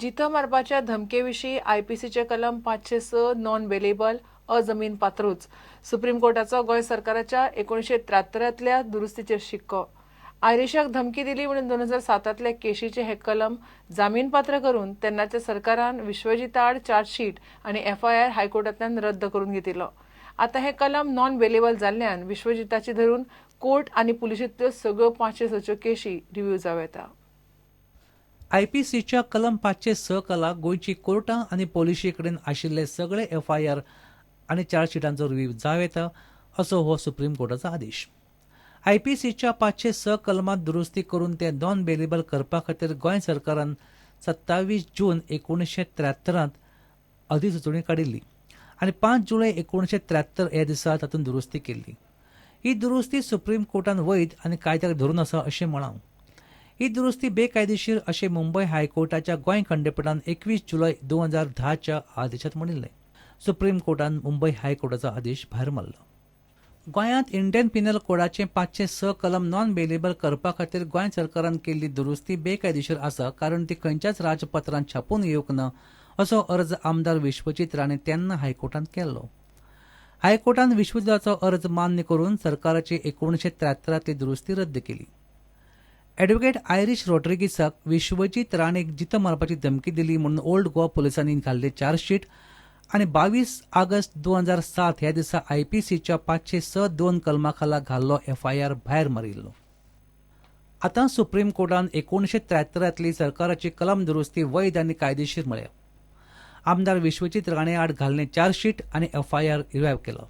जितो मारपाच्या धमके विशीं आयपीसीचे कलम 506 नॉन बेलेबल अजमीन पात्रूच. सुप्रीम कोर्टाचो गोंय सरकाराच्या 1973तल्या दुरुस्तीचेर शिक्को. आयरिशाक धमकी दिली म्हणून 2007तल्या केशीचे हे कलम जामीनपात्र करून तेन्नाच्या सरकारान विश्वजिता आड चार्जशीट आनी एफआयआर हायकोर्टांतल्यान रद्द करून घेतिल्लो. आतां हे कलम नॉन बेलेबल जाल्ल्यान विश्वजिताची धरून कोर्ट आनी पुलिशेंतल्यो सगळ्यो 506च्यो केशी रिव्ह्यू जावं येता. आयपीसीच्या कलम 506 खाला गोंयची कोर्टां आनी पोलिशी कडेन आशिल्ले सगळे एफआयआर आनी चार्जशिटांचो रिव्ह्यू जावं येता, असो हो सुप्रीम कोर्टाचो आदेश. आयपीसीच्या 506 कलमांत दुरुस्ती करून ते नॉन बेलेबल करपा खातीर गोंय सरकारान 27 जून 1973त अधिसुचोवणी काडिल्ली आनी 5 जुलय 1973 ह्या दिसा तातूंत दुरुस्ती केल्ली. ही दुरुस्ती सुप्रीम कोर्टान वैध आनी कायद्याक धरून आसा अशें म्हळां. ही दुरुस्ती बेकायदेशीर अशें मुंबय हायकोर्टाच्या गोंय खंडपिठान 21 जुलय 2010च्या आदेशात म्हणिल्लें. सुप्रीम कोर्टान मुंबय हायकोर्टाचो आदेश भायर मारलो. गोंयांत इंडियन पिनल कोडाचें 506 कलम नॉन बेलेबल करपा खातीर गोंय सरकारान केल्ली दुरुस्ती बेकायदेशीर आसा, कारण ती खंयच्याच राजपत्रांत छापून येवंक ना, असो अर्ज आमदार विश्वजीत राणे तेन्ना हायकोर्टांत केल्लो. हायकोर्टान विश्वजिताचो अर्ज मान्य करून सरकाराची 1973तली दुरुस्ती रद्द केली. ॲडव्होकेट आयरिश रॉड्रिगीसाक विश्वजीत राणेक जितो मारपाची धमकी दिली म्हणून ओल्ड गोवा पुलिसांनी घाल्ले चार्जशीट आनी 22 ऑगस्ट 2007 ह्या दिसा आयपीसीच्या 506(2) कलमा खाला घाल्लो एफआयआर भायर मारिल्लो. आतां सुप्रीम कोर्टान 1973तली सरकाराची कलम दुरुस्ती वैध आनी कायदेशीर म्हळ्या. आमदार विश्वजीत राणे आड घाल्ले चार्जशीट आनी एफआयआर रिवायव केलो.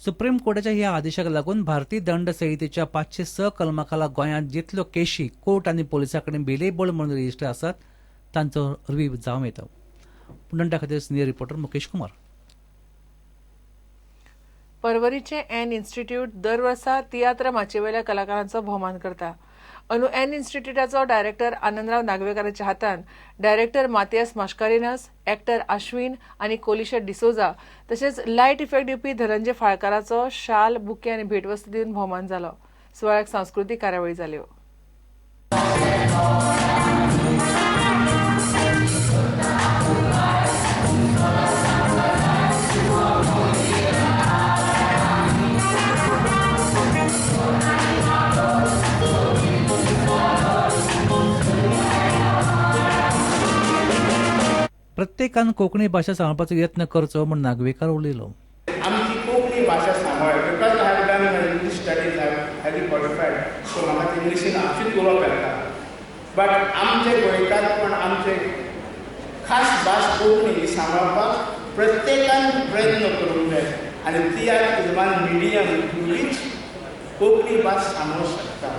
सुप्रीम कोर्टाच्या ह्या आदेशाक लागून भारतीय दंड संहितेच्या 506 कलमा खाला गोंयांत जितल्यो केशी कोर्ट आनी पोलिसां कडेन बेलेबल म्हणून रजिस्टर आसात, तांचो रिव्ह्यू जावं येता. पुनंटा खातीर सिनियर रिपोर्टर मुकेश कुमार. परवरीचे एन इन्स्टिट्यूट दर वर्सा तियात्र माचयेवेल्या कलाकारांचो भोवमान करता. अंदू एन इन्स्टिट्यूटाचो डायरेक्टर आनंदराव नागवेकाराच्या हातान डायरेक्टर मातियास मास्कारेनस, एक्टर आश्विन आनी कोलिशा डिसोजा तशेंच लायट इफेक्ट दिवपी धनंजय फाळकाराचो शाल, बुके आनी भेटवस्तू दिवन भोवमान जालो. सुवाळ्याक सांस्कृतीक कार्यावळी जाल्यो. प्रत्येकान कोंकणी भाशा सांबाळपाचो यत्न करचो म्हूण नागवेकार उलयलो. आमची कोंकणी भाशा सांबाळ, because I have done my English studies, I highly qualified, so म्हाका इंग्लिशीन आपशीच उलोवप येता. बट आमचे गोंयकारपण, आमचे खास भास कोंकणी ही सांबाळपाक प्रत्येकान प्रयत्न करूंक जाय आनी तियात्र is one medium through which Konkani भास सांबाळूंक शकता.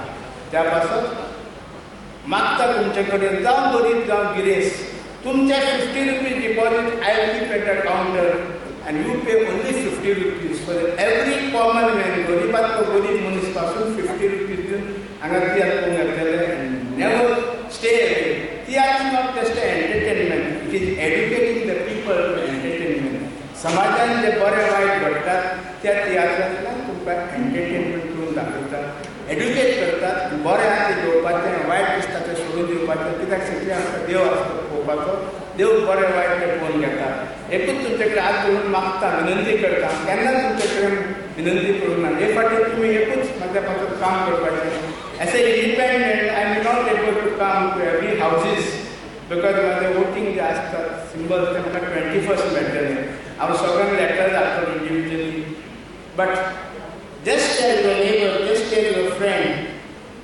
त्या पासत मागता तुमचे कडेन, जावं गरीब जावं गिरेस्त, तुमचे ₹50 deposit I will keep at the counter and you pay only ₹50 for every common man. गरीबांतलो गरीब मनीस पासून ₹50 दिवन हांगा तियात्र पळोवंक येतले and never stay away. Tiatr is not just a entertainment, it is educating the people to entertainment. समाजान जे बरें वायट घडटात, त्या तियात्रांतल्यान तुमकां एंटरटेनमेंट करून दाखयतात, एड्युकेट करतात. बरें आहा तें घेवपाचें, वायट दिसता तें सोडून दिवपाचें. कित्याक सगळें आमकां देव आसता पळोवपाचो, देव बरें वायट तें पळोवन घेता. एकूच तुमचे कडेन हात धरून मागता, विनंती करता. केन्नाच तुमचे कडेन विनंती करूंक ना. हे फाटी तुमी एकूच म्हाज्या पासत काम करपाचें. As a independent, I may not able to come to every houses because म्हाजें वोटींग जे आसता सिंबल, ते म्हाका 21st मेळटलें. हांव सगळ्यांक letter धाडटलो individually, but just tell your neighbor, just tell your friend,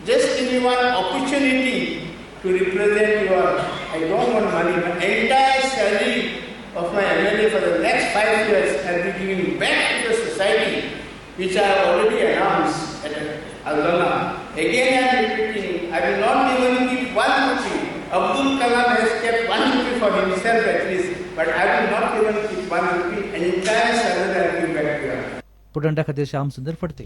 just give me one opportunity to represent your, I don't want money, my entire salary of my MLA for the next 5 years I will be giving back to the society, which I have already announced at Aldona. Again I am repeating, I will not even keep 1 rupee. Abdul Kalam has kept 1 rupee for himself at least, but I will not even keep 1 rupee. Entire salary I will give back to you. पुटंटा खातीर श्याम सुंदर फडते.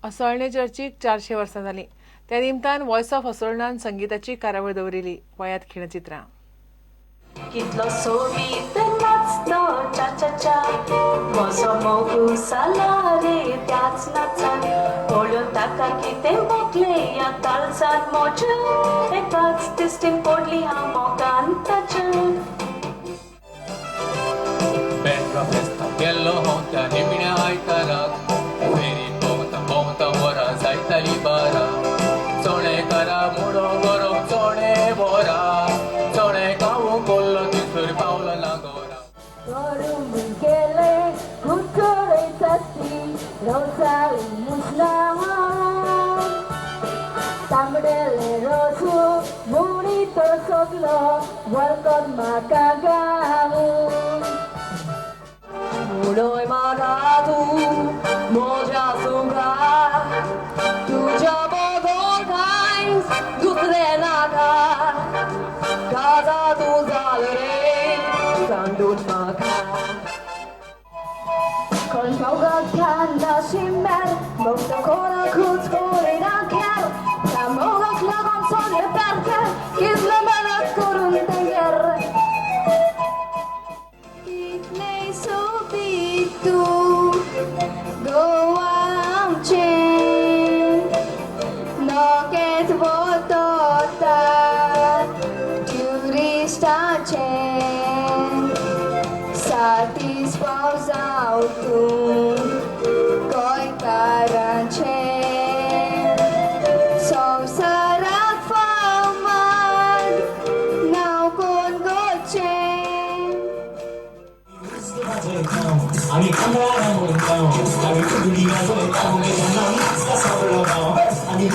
असोळणे चर्चीक 400 वर्सां जालीं. त्या निमतान voice of असोळणान संगीताची कार्यावळ दवरिली. पळयात खिणचित्रां. कितलो सोबीत नाचतो चा चा चा, म्हजो मोगू जाला रे त्याच नाचान. पळोवन. ताका कितें भोगलें ह्या काळजान म्हज्या, एकाच दिश्टीन पडली हांव मोगान ताच्या. बेंड्रा फेस्ताक गेल्लो हांव त्या निमण्या आयताराक, फेरी भोंवता भोंवता वरां जायताली 12. चोणेकारा मुडो गरोव चोणे बोरा, चोणे खावूं कोल्लो थंयसर पावलो ना गोरा. करून गेले कुटोरे साथी रोसाली मुसना, तांबडेले रोसू मुणी तो सगलो वळखत म्हाका गावूं. उडय म्हाका तूं म्हज्या सुंगा, तुज्या बगर कांयच दुसरें नाका. काजा तूं जाल रे सांडून म्हाका. मोगाक लागून सोडले पारकार, कितलो मेहनत करून तेंगेर. कितलें सोबीत तूं गोवा आमचें, नोकेत वतता ट्युरिस्टाचें. सातीस फाव जावं तूं गोंयकारांचें, संवसाराक फामाद नांव कोण गोंयचें. আমি আমি আমি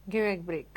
घेऊया एक ब्रेक.